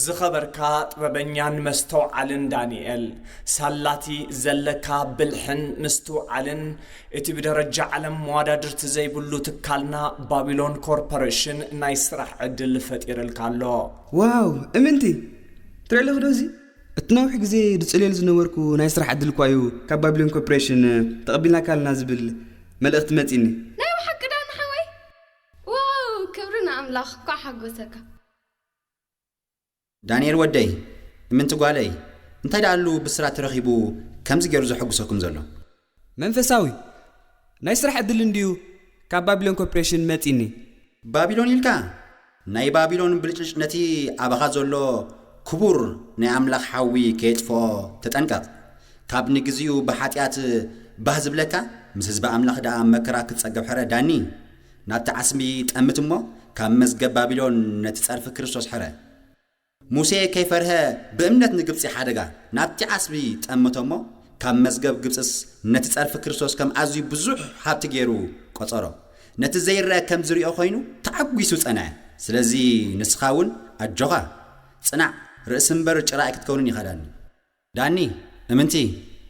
ዝኸበርካ ጥበበኛን መስተውዓልን ዳንኤል፣ ሳላቲ ዘለካ ብልሕን ምስትውዓልን እቲ ብደረጃ ዓለም መዋዳድርቲ ዘይብሉ ትካልና ባቢሎን ኮርፖሬሽን ናይ ስራሕ ዕድል ፈጢርልካ ኣሎ። ዋው፣ እምንቲ! ትርኢ ኣለኹ ዶ እዚ? እቲ ነዊሕ ግዜ ዝጽልየሉ ዝነበርኩ ናይ ስራሕ ዕድል እኳ እዩ ካብ ባቢሎን ኮርፖሬሽን ተቐቢልናካ ኣለና ዝብል መልእኽቲ መጺኒ። ናይ ብሓቂ ዳኒ ሓወይ? ዋው፣ ክብሪ ንኣምላኽ፣ እኳ ሓጎሰካ። ዳንኤል ወደይ፣ እምንቲ ጓለይ፣ እንታይ ደኣሉ ብስራት ተረኺቡ ከምዚ ገይሩ ዘሐጉሰኩም ዘሎ? መንፈሳዊ ናይ ስራሕ ዕድል እንድዩ ካብ ባቢሎን ኮርፖሬሽን መጺኒ። ባቢሎን ኢልካ? ናይ ባቢሎን ብልጭልጭ ነቲ ኣባኻ ዘሎ ክቡር ናይ ኣምላኽ ሓዊ ከየጥፍኦ ተጠንቀቕ። ካብ ንግዚኡ ብሓጢኣት ባህ ዝብለካ፣ ምስ ህዝቢ ኣምላኽ ደኣ መከራ ክትጸገብ ሕረ ዳኒ። ናብቲ ዓስቢ ጠምት እሞ፣ ካብ መዝገብ ባቢሎን ነቲ ጸርፊ ክርስቶስ ሕረ። ሙሴ ከይፈርሀ ብእምነት ንግብጺ ሓደጋ ናብቲ ዓስቢ ጠምቶ እሞ፣ ካብ መዝገብ ግብጽስ ነቲ ጸርፊ ክርስቶስ ከም ኣዝዩ ብዙሕ ሃብቲ ገይሩ ቆጸሮ። ነቲ ዘይረአ ከም ዝሪኦ ኮይኑ ተዓጒሱ ጸንዐ። ስለዚ ንስኻ እውን ኣጆኻ፣ ጽናዕ፣ ርእሲ እምበር ጭራ ኣይክትከውንን ኢኻ ዳኒ። ዳኒ፣ እምንቲ፣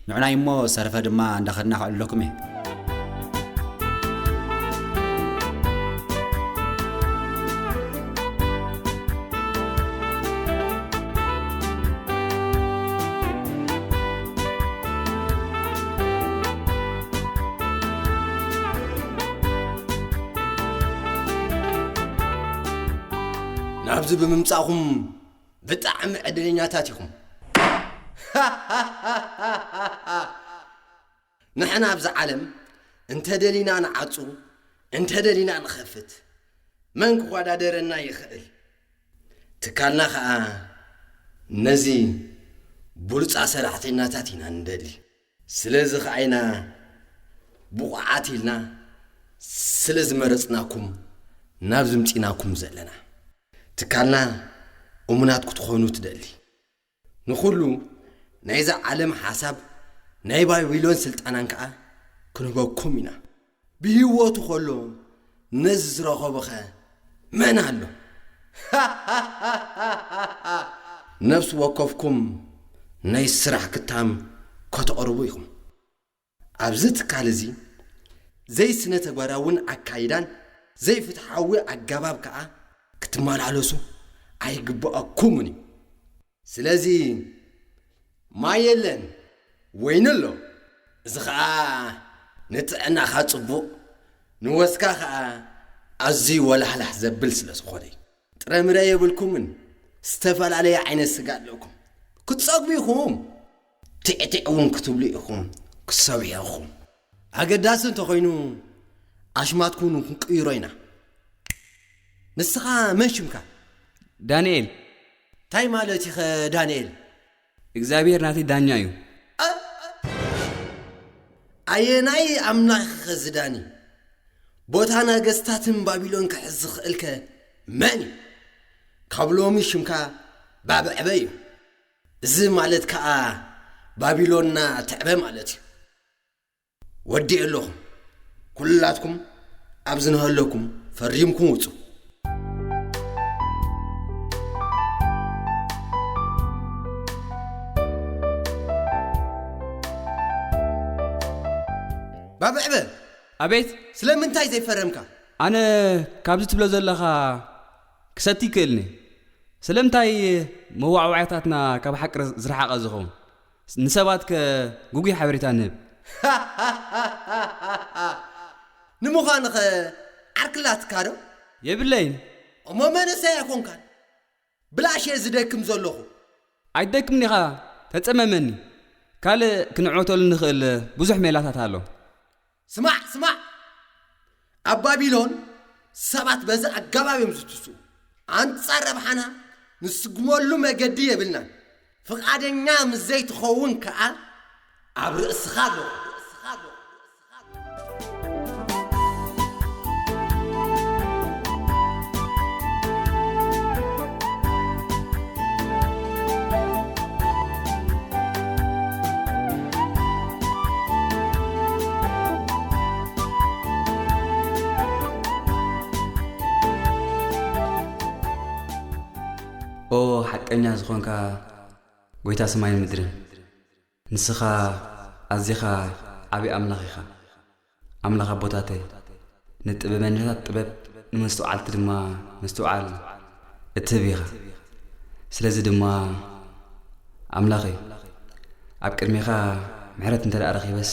ንዑናይ እሞ ዝተረፈ ድማ እንዳኸድና ከዕልለኩም እየ። ናብዚ ብምምጻእኹም ብጣዕሚ ዕድለኛታት ኢኹም። ንሕና ኣብዚ ዓለም እንተ ደሊና ንዓጹ፣ እንተ ደሊና ንኸፍት፣ መን ክወዳደረና ይኽእል? ትካልና ኸኣ ነዚ ብሉጻ ሰራሕተኛታት ኢና ንደሊ። ስለዚ ኸኣ ኢና ብቑዓት ኢልና ስለ ዝመረጽናኩም ናብዚ ምጺናኩም ዘለና። ትካልና እሙናት ክትኾኑ ትደሊ። ንኹሉ ናይዛ ዓለም ሓሳብ ናይ ባቢሎን ስልጣናን ከኣ ክንህበኩም ኢና። ብህይወቱ ኸሎ ነዚ ዝረኸቦኸ መን ኣሎ? ነፍሲ ወከፍኩም ናይ ስራሕ ክታም ከተቕርቡ ኢኹም። ኣብዚ ትካል እዚ ዘይስነ ተግባራውን ኣካይዳን ዘይፍትሓዊ ኣገባብ ከኣ ክትመላለሱ ኣይግብኣኩምን እዩ። ስለዚ ማይ የለን፣ ወይኒ ኣሎ። እዚ ኸኣ ንጥዕናኻ ጽቡቕ፣ ንወስካ ኸኣ ኣዝዩ ወላሕላሕ ዘብል ስለ ዝኾነ እዩ። ጥረምረ የብልኩምን፣ ዝተፈላለየ ዓይነት ስጋ ኣለኩም። ክትጸግቡ ኢኹም፣ ቲዕቲዕ እውን ክትብሉ ኢኹም፣ ክትሰብሑ ኢኹም። ኣገዳሲ እንተኾይኑ ኣሽማትኩም እውን ክንቅይሮ ኢና። ንስኻ መን ሽምካ? ዳንኤል። እንታይ ማለት ኢኸ ዳንኤል? እግዚኣብሔር ናተይ ዳኛ እዩ። ኣ-፣ ኣየናይ ኣምላኽ ኢኸ ዝዳኒ? ቦታ ነገስታትን ባቢሎን ክሕዝ ዝኽእልከ መን እዩ? ካብ ሎሚ ሽምካ ባብዕበ እዩ። እዚ ማለት ከኣ ባቢሎንና ትዕበ ማለት እዩ። ወዲኤ ኣለኹ። ኩላትኩም ኣብ ዝነሀለኩም ፈሪምኩም ውጹ። ባብዕበ፣ ኣቤት። ስለምንታይ ዘይፈረምካ? ኣነ ካብዚ ትብሎ ዘለኻ ክሰቲ ይክእልኒ። ስለምንታይ መዋዕዋዕታትና ካብ ሓቂ ዝረሓቐ ዝኸውን? ንሰባት ከ ግጉይ ሓበሬታ ንህብ። ንምዃንኸ ዓርክላትካ ዶ? የብለይን። እሞ መንእሰይ ኣይኮንካን። ብላሽ እየ ዝደክም ዘለኹ። ኣይትደክምን ኢኻ፣ ተጸመመኒ። ካልእ ክንዕወተሉ ንኽእል ብዙሕ ሜላታት ኣሎ። ስማዕ፣ ስማዕ! ኣብ ባቢሎን ሰባት በዚ ኣገባብ እዮም ዝትስኡ። ኣንጻር ረብሓና ንስጉመሉ መገዲ የብልናን። ፍቓደኛ ምስ ዘይትኸውን ከኣ ኣብ ርእስኻ ኣለኹ። ኦ ሓቂ ሓቀኛ ዝኾንካ ጎይታ ሰማይን ምድርን፣ ንስኻ ኣዚኻ ዓቢ ኣምላኽ ኢኻ። ኣምላኽ ኣቦታተይ፣ ንጥበበኛታት ጥበብ፣ ንመስተውዓልቲ ድማ ምስትውዓል እትህብ ኢኻ። ስለዚ ድማ ኣምላኸይ፣ ኣብ ቅድሜኻ ምሕረት እንተ ደኣ ረኺበስ፣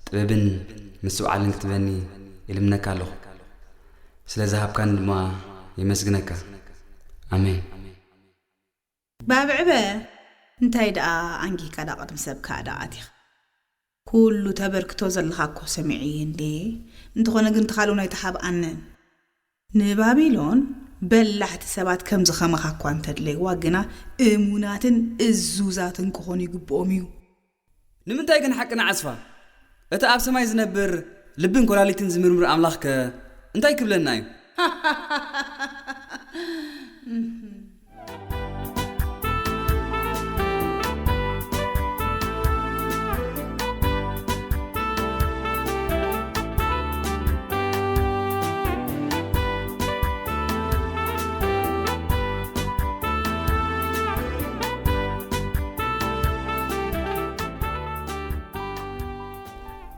ጥበብን ምስትውዓልን ክትበኒ ይልምነካ ኣለኹ። ስለ ዝሃብካኒ ድማ የመስግነካ። ኣሜን። ባብዕበ፣ እንታይ ደኣ ኣንጊህካ ደኣ ቅድሚ ሰብ ከኣ ደኣ ኣቲኻ? ኩሉ ተበርክቶ ዘለኻ እኮ ሰሚዐ እየ እንዴ። እንተኾነ ግን እቲ ካልእ እውን ኣይተሓብኣንን። ንባቢሎን በላሕቲ ሰባት ከምዚ ከማኻ እኳ እንተድለይዋ፣ ግና እሙናትን እዙዛትን ክኾኑ ይግብኦም እዩ። ንምንታይ ግን ሓቂ ንዓጽፋ? እቲ ኣብ ሰማይ ዝነብር ልብን ኮላሊትን ዝምርምር ኣምላኽከ እንታይ ክብለና እዩ?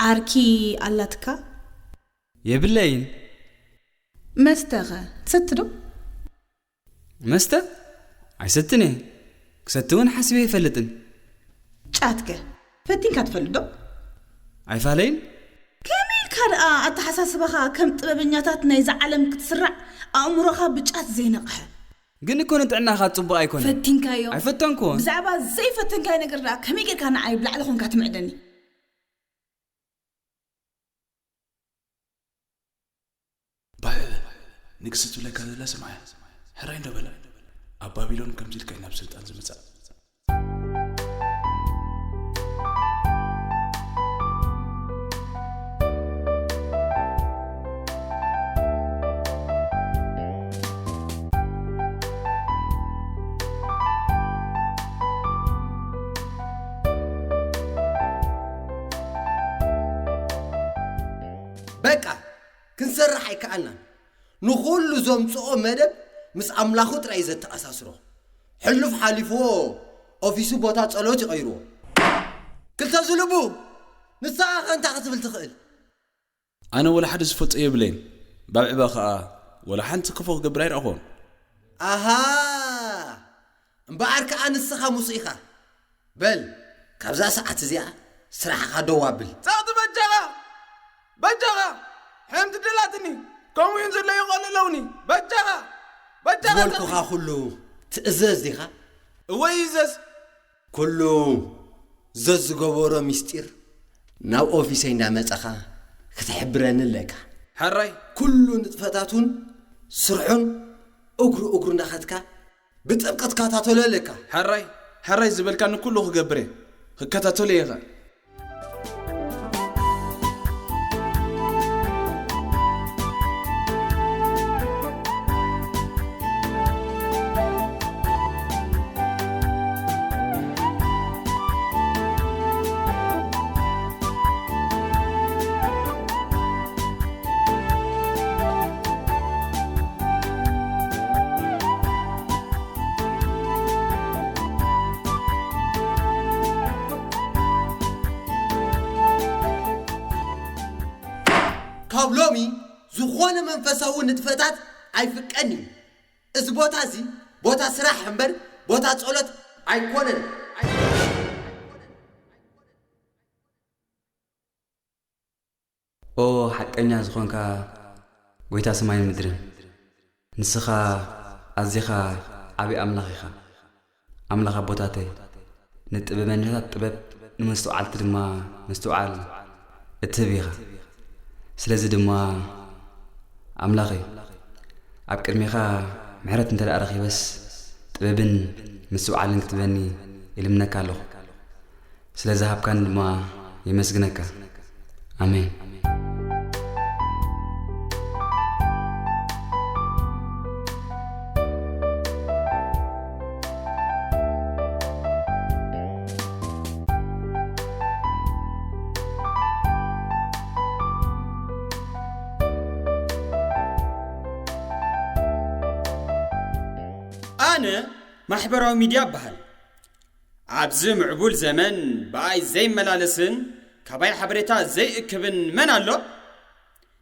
ዓርኪ ኣላትካ? የብለይን። መስተኸ ትሰቲ ዶ? መስተ ኣይሰትን እየ። ክሰቲ እውን ሓሲበ ኣይፈልጥን። ጫትከ ፈቲንካ ትፈልጥ ዶ? ኣይፋለይን። ከመይ ኢልካ ደኣ ኣተሓሳስባኻ ከም ጥበበኛታት ናይዛ ዓለም ክትስራዕ፣ ኣእምሮኻ ብጫት ዘይነቕሐ? ግን እኮ ንጥዕናኻ ጽቡቕ ኣይኮነን። ፈቲንካዮ? ኣይፈተንኩዎን። ብዛዕባ ዘይፈተንካዮ ነገር ደኣ ከመይ ጌርካ ንዓይ ብላዕሊ ኾንካ ትምዕደኒ? ባብዕበ፣ ንግስቲ ትብለካ ዘላ ስምዓያ። ሕራይ እንዶ በላ። ኣብ ባቢሎን ከምዚ ኢልካ እዩ ናብ ስልጣን ዝመጽእ። በቃ፣ ክንሰርሕ ኣይከኣልናን። ንኹሉ ዘምጽኦ መደብ ምስ ኣምላኹ ጥራይ እዩ ዘተኣሳስሮ። ሕሉፍ ሓሊፍዎ ኦፊሱ ቦታ ጸሎት ይቐይርዎ። ክልተ ዝልቡ፣ ንስኻ ከ እንታይ ክትብል ትኽእል? ኣነ ወላ ሓደ ዝፈልጦ የብለይን። ባብዕባ ኸኣ ወላ ሓንቲ ክፉ ክገብር ኣይረኣኹን። ኣሃ! እምበኣር ከኣ ንስኻ ሙሱ ኢኻ። በል፣ ካብዛ ሰዓት እዚኣ ስራሕኻ ደው ኣብል። ጸቕጢ በጃኻ! በጃኻ! ሕምቲ ደላትኒ፣ ከምኡ እውን ዘሎ ይቐልለውኒ። በጃኻ! በጃኻ! ዝበልኩኻ ኩሉ ትእዘዝ ዲኻ? እወ ይእዘዝ። ኩሉ ዘዝገበሮ ምስጢር ናብ ኦፊሰይ እንዳመጻኻ ክትሕብረኒ ኣለካ። ሕራይ። ኩሉ ንጥፈታቱን ስርሑን እግሩ እግሩ እንዳኸድካ ብጥብቂ ትከታተሎ ኣለካ። ሕራይ፣ ሕራይ ዝበልካኒ ኩሉ ክገብር እየ። ክከታተሎ እየ ኸ። ካብ ሎሚ ዝኾነ መንፈሳዊ ንጥፈታት ኣይፍቀን እዩ። እዚ ቦታ እዚ ቦታ ስራሕ እምበር ቦታ ጸሎት ኣይኮነን። ኦ ሓቀኛ ዝኾንካ ጎይታ ሰማይን ምድርን፣ ንስኻ ኣዚኻ ዓቢ ኣምላኽ ኢኻ። ኣምላኽ ኣቦታተይ፣ ንጥበበኛታት ጥበብ፣ ንመስተውዓልቲ ድማ ምስትውዓል እትህብ ኢኻ። ስለዚ ድማ ኣምላኸይ፣ ኣብ ቅድሜኻ ምሕረት እንተ ደኣ ረኺበስ፣ ጥበብን ምስትውዓልን ክትበኒ ይልምነካ ኣለኹ። ስለ ዝሃብካኒ ድማ የመስግነካ። ኣሜን። ኣነ ማሕበራዊ ሚድያ ይበሃል። ኣብዚ ምዕቡል ዘመን ብኣይ ዘይመላለስን ካባይ ሓበሬታ ዘይእክብን መን ኣሎ?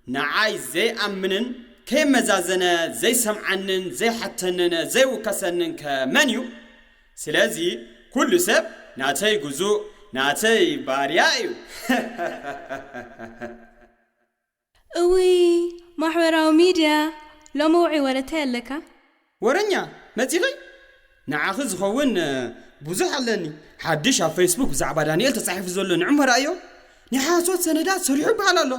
ንዓይ ዘይኣምንን ከየመዛዘነ ዘይሰምዓንን ዘይሓተንን ዘይውከሰንን ከ መን እዩ? ስለዚ ኩሉ ሰብ ናተይ ግዙእ፣ ናተይ ባርያ እዩ። እውይ፣ ማሕበራዊ ሚድያ ሎሚ ውዑይ ወረ እንታይ ኣለካ? ወረኛ መጺኺ? ንዓኺ ዝኸውን ብዙሕ ኣለኒ። ሓድሽ ኣብ ፌስቡክ ብዛዕባ ዳንኤል ተጻሒፉ ዘሎ ንዕሞ ረኣዮ። ናይ ሓሶት ሰነዳት ሰሪሑ ይበሃል ኣሎ።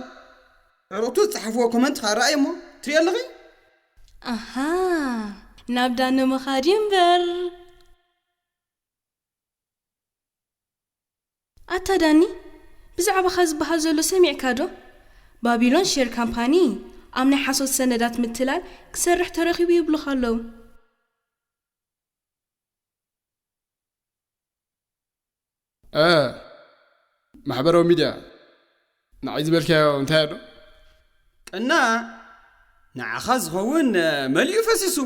ዕሩቕቱ ዝጸሓፍዎ ኮመንት ከኣ ረኣዮ እሞ ትሪኦ ኣለኺ። ኣሃ፣ ናብ ዳኒ ምኻድ እዩ እምበር። ኣታ ዳኒ፣ ብዛዕባኻ ዝበሃል ዘሎ ሰሚዕካ ዶ? ባቢሎን ሼር ካምፓኒ ኣብ ናይ ሓሶት ሰነዳት ምትላል ክሰርሕ ተረኺቡ ይብሉኻ ኣለዉ። እ ማሕበራዊ ሚድያ ንዓይ ዝበልካዮ እንታይ ኣሎ? ቅና ንዓኻ ዝኸውን መሊኡ ፈሲሱ።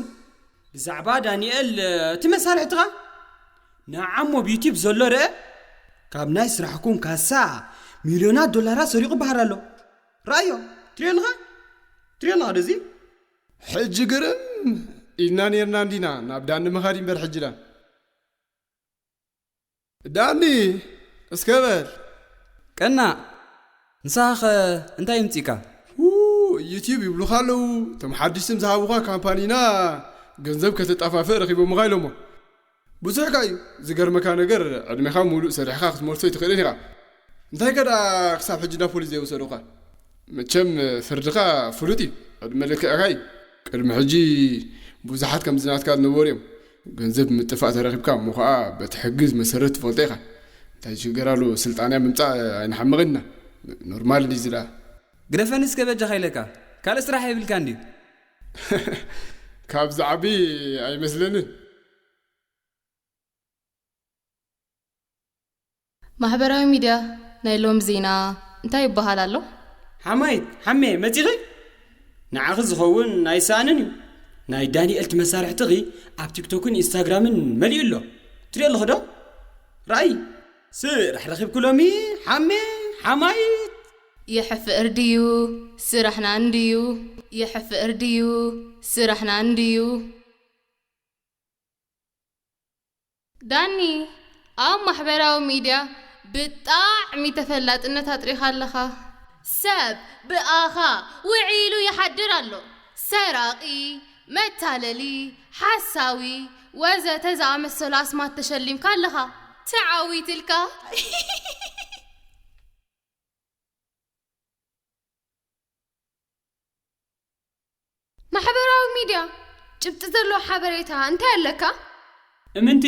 ብዛዕባ ዳንኤል እቲ መሳርሕትኻ ንዓሞ ኣብ ዩቲብ ዘሎ ርአ። ካብ ናይ ስራሕኩም ካሳ ሚልዮናት ዶላራት ሰሪቑ በሃል ኣሎ። ረኣዮ። ትሪኦ ኣለኻ? ትሪኦ ኣለኻ ዶ እዚ? ሕጂ ግርም ኢልና ኔርና እንዲና ናብ ዳኒ ምኻድ እምበር ሕጂ ዳ ዳኒ እስከ በል ቀናእ ንስኻ ኸ እንታይ ይምፂእካ? ው ዩቲብ ይብሉኻ ኣለዉ እቶም ሓድሽ ስም ዝሃቡኻ ካምፓኒና ገንዘብ ከተጣፋፍእ ረኺቦምኻ ኢሎሞ ብዙሕካ እዩ ዝገርመካ ነገር ዕድሜኻ ሙሉእ ሰሪሕኻ ክትመልሶ ኣይትኽእልን ኢኻ እንታይ ከ ደኣ ክሳብ ሕጂ ናብ ፖሊስ ዘይወሰዱኻ መቸም ፍርድኻ ፍሉጥ እዩ ዕድመ ልክዕካ እዩ ቅድሚ ሕጂ ብዙሓት ከምዚ ናትካ ዝነበሩ እዮም ገንዘብ ምጥፋእ ተረኺብካ እሞ ኸዓ በቲ ሕጊ ዝመሰረት ትፈልጦ ኢኻ እንታይ ሽገር ኣሎ ስልጣንያ ምምፃእ ኣይንሓምቕን ኢና ኖርማል ድዩ ዝላ ግደፈኒ እስከ በጃኻ ኢለካ ካልእ ስራሕ የብልካን ድዩ ካብ ዝዓቢ ኣይመስለንን ማሕበራዊ ሚድያ ናይ ሎሚ ዜና እንታይ ይበሃል ኣሎ? ሓማይት ሓሜ መጺኺ ንዓኺ ዝኸውን ኣይሰኣንን እዩ ናይ ዳኒኤል እቲ መሳርሕትኺ ኣብ ቲክቶክን ኢንስታግራምን መሊኡ ኣሎ ትሪኦ ኣለኺ ዶ ረኣይ ስራሕ ረኺብኪ ሎሚ ሓሜ ሓማይት የሕፍር ድዩ ስራሕና እንድዩ የሕፍር ድዩ ስራሕና እንድዩ ዳኒ ኣብ ማሕበራዊ ሚድያ ብጣዕሚ ተፈላጥነት ኣጥሪኻ ኣለኻ። ሰብ ብኣኻ ውዒሉ ይሓድር ኣሎ። ሰራቒ፣ መታለሊ፣ ሓሳዊ፣ ወዘተ ዝኣመሰሉ ኣስማት ተሸሊምካ ኣለኻ። ተዓዊትልካ። ማሕበራዊ ሚድያ ጭብጢ ዘለዎ ሓበሬታ እንታይ ኣለካ? እምንቲ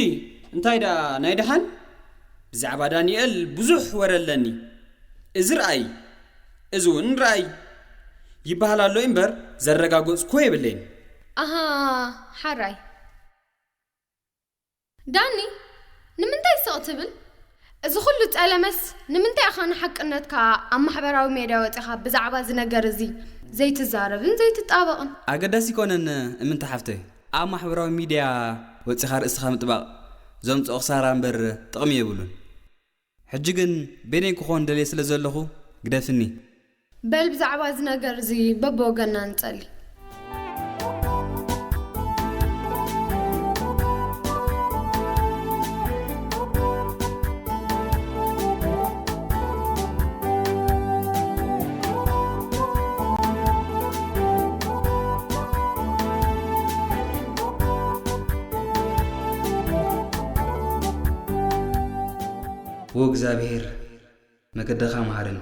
እንታይ ደኣ ናይ ደሓን? ብዛዕባ ዳንኤል ብዙሕ ወረ ኣለኒ። እዚ ርኣይ፣ እዚ እውን ርኣይ ይበሃል ኣሎ እምበር ዘረጋገጽኩዎ የብለይን። ኣሃ፣ ሓራይ። ዳኒ፣ ንምንታይ ስቕ ትብል? እዚ ኹሉ ጸለመስ ንምንታይ ኢኻ ንሓቅነትካ ኣብ ማሕበራዊ ሜድያ ወጺኻ ብዛዕባ እዚ ነገር እዚ ዘይትዛረብን ዘይትጣበቕን? ኣገዳሲ ኣይኮነን እምንታ ሓፍተይ። ኣብ ማሕበራዊ ሚድያ ወጺኻ ርእስኻ ምጥባቕ ዘምጽኦ ክሳራ እምበር ጥቕሚ የብሉን። ሕጂ ግን በይነይ ክኾን ደልየ ስለ ዘለኹ ግደፍኒ። በል ብዛዕባ እዚ ነገር እዚ በብወገንና ንጸሊ። ዎ እግዚኣብሔር መገድኻ መሃረኒ።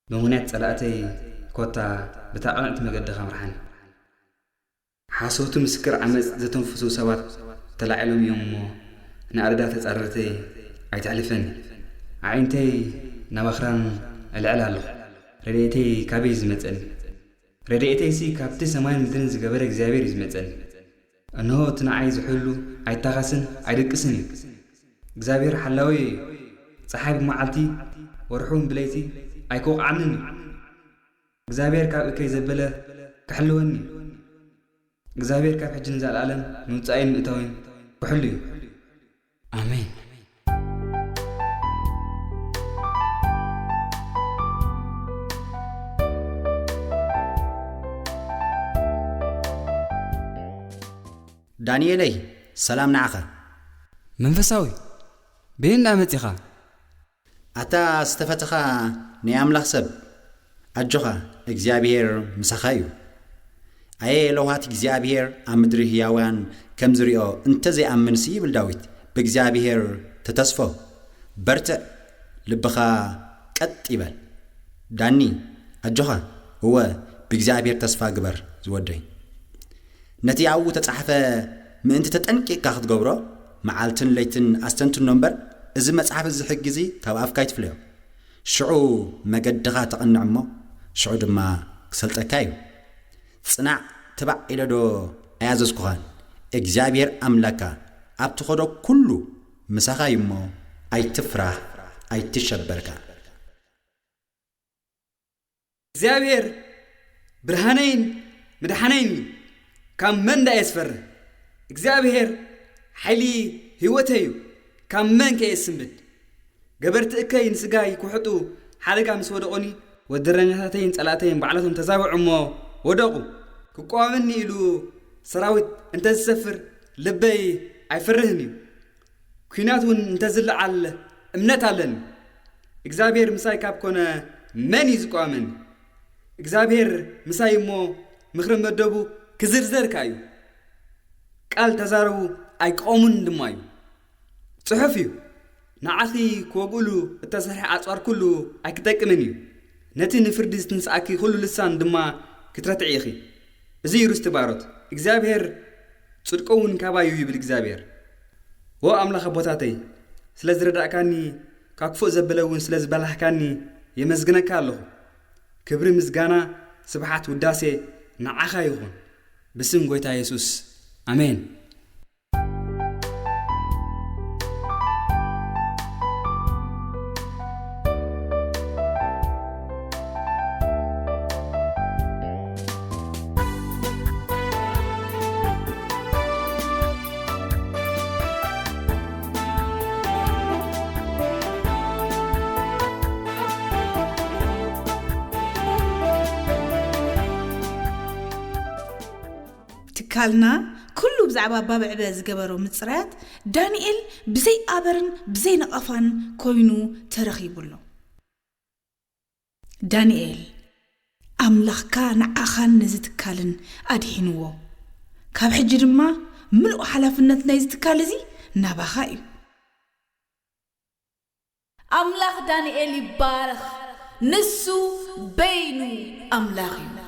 ብምኽንያት ጸላእተይ ኮታ ብታ ቅንዕቲ መገድኻ ምርሓኒ። ሓሰውቲ ምስክር ዓመጽ ዘተንፍሱ ሰባት ተላዒሎም እዮም እሞ ንኣደዳ ተጻረርተይ ኣይተሕልፈኒ። ኣዒንተይ ናብ ኣኽራን እልዕል ኣለኹ። ረድኤተይ ካበይ ዝመጸኒ? ረድኤተይሲ ካብቲ ሰማይን ምድርን ዝገበረ እግዚኣብሔር እዩ ዝመጸኒ። እንሆ እቲ ንዓይ ዝሕሉ ኣይታኸስን ኣይደቅስን እዩ። እግዚኣብሔር ሓላወይ እዩ። ጸሓይ ብመዓልቲ ወርሑ እውን ብለይቲ ኣይክወቕዓንን እዩ። እግዚኣብሔር ካብ እከይ ዘበለ ክሕልወኒ እዩ። እግዚኣብሔር ካብ ሕጂ ንዘለኣለም ምውጻእን ምእታውን ክሕሉ እዩ። ኣሜን። ዳንኤለይ፣ ሰላም ንዓኻ። መንፈሳዊ፣ በየንዳ መጺኻ? ኣታ ዝተፈተኻ ናይ ኣምላኽ ሰብ፣ ኣጆኻ፣ እግዚኣብሄር ምሳኻ እዩ። ኣየ ለውሃት እግዚኣብሄር ኣብ ምድሪ ህያውያን ከም ዝሪኦ እንተ ዘይኣምንሲ ይብል ዳዊት፣ ብእግዚኣብሄር ተተስፎ። በርትዕ፣ ልብኻ ቀጥ ይበል። ዳኒ፣ ኣጆኻ፣ እወ፣ ብእግዚኣብሄር ተስፋ ግበር ዝወደይ። ነቲ ኣብኡ ተጻሕፈ ምእንቲ ተጠንቂቕካ ክትገብሮ፣ መዓልትን ለይትን ኣስተንትኖ እምበር፣ እዚ መጽሓፍ እዚ ሕጊ እዚ ካብ ኣፍካ ኣይትፍለዮ። ሽዑ መገድኻ ተቐንዕ እሞ፣ ሽዑ ድማ ክሰልጠካ እዩ። ጽናዕ፣ ትባዕ ኢለ ዶ ኣያዘዝኩኻን? እግዚኣብሔር ኣምላካ ኣብ ትኸዶ ኩሉ ምሳኻ እዩ እሞ፣ ኣይትፍራህ፣ ኣይትሸበርካ። እግዚኣብሔር ብርሃነይን ምድሓነይን እዩ፣ ካብ መን ደኣ እየ ዝፈርህ? እግዚኣብሔር ሓይሊ ህይወተይ እዩ፣ ካብ መን ከ እየ ዝስንብድ? ገበርቲ እከይ ንስጋይ ክውሕጡ ሓደጋ ምስ ወደቑኒ፣ ወደረኛታተይን ጸላእተይን ባዕላቶም ተዛብዑ እሞ ወደቑ። ክቋወመኒ ኢሉ ሰራዊት እንተ ዝሰፍር ልበይ ኣይፈርህን እዩ። ኲናት እውን እንተ ዝለዓል እምነት ኣለኒ። እግዚኣብሔር ምሳይ ካብ ኮነ መን እዩ ዝቃወመኒ? እግዚኣብሔር ምሳይ እሞ ምኽሪ መደቡ ክዝርዘር ከኣ እዩ። ቃል ተዛረቡ ኣይቀሙን ድማ እዩ። ጽሑፍ እዩ። ንዓኺ ክወግእሉ እተሰርሐ ኣጽዋር ኩሉ ኣይክጠቅምን እዩ። ነቲ ንፍርዲ ዝትንስኣኪ ኩሉ ልሳን ድማ ክትረትዒ ኢኺ። እዚ እዩ ርስቲ ባሮት። እግዚኣብሔር ጽድቁ እውን ካባይ እዩ ይብል እግዚኣብሔር። ዎ ኣምላኽ ኣቦታተይ፣ ስለ ዝረዳእካኒ፣ ካብ ክፉእ ዘበለ እውን ስለ ዝበላህካኒ የመስግነካ ኣለኹ። ክብሪ፣ ምስጋና፣ ስብሓት፣ ውዳሴ ንዓኻ ይኹን። ብስም ጐይታ የሱስ፣ ኣሜን። ትካልና ኩሉ ብዛዕባ ኣባ ብዕበ ዝገበሮ ምጽራያት ዳንኤል ብዘይ ኣበርን ብዘይ ነቐፋን ኮይኑ ተረኺቡ ኣሎ። ዳንኤል፣ ኣምላኽካ ንዓኻን ነዚ ትካልን ኣድሒንዎ። ካብ ሕጂ ድማ ምሉእ ሓላፍነት ናይዚ ትካል እዚ ናባኻ እዩ። ኣምላኽ ዳንኤል ይባረኽ። ንሱ በይኑ ኣምላኽ እዩ።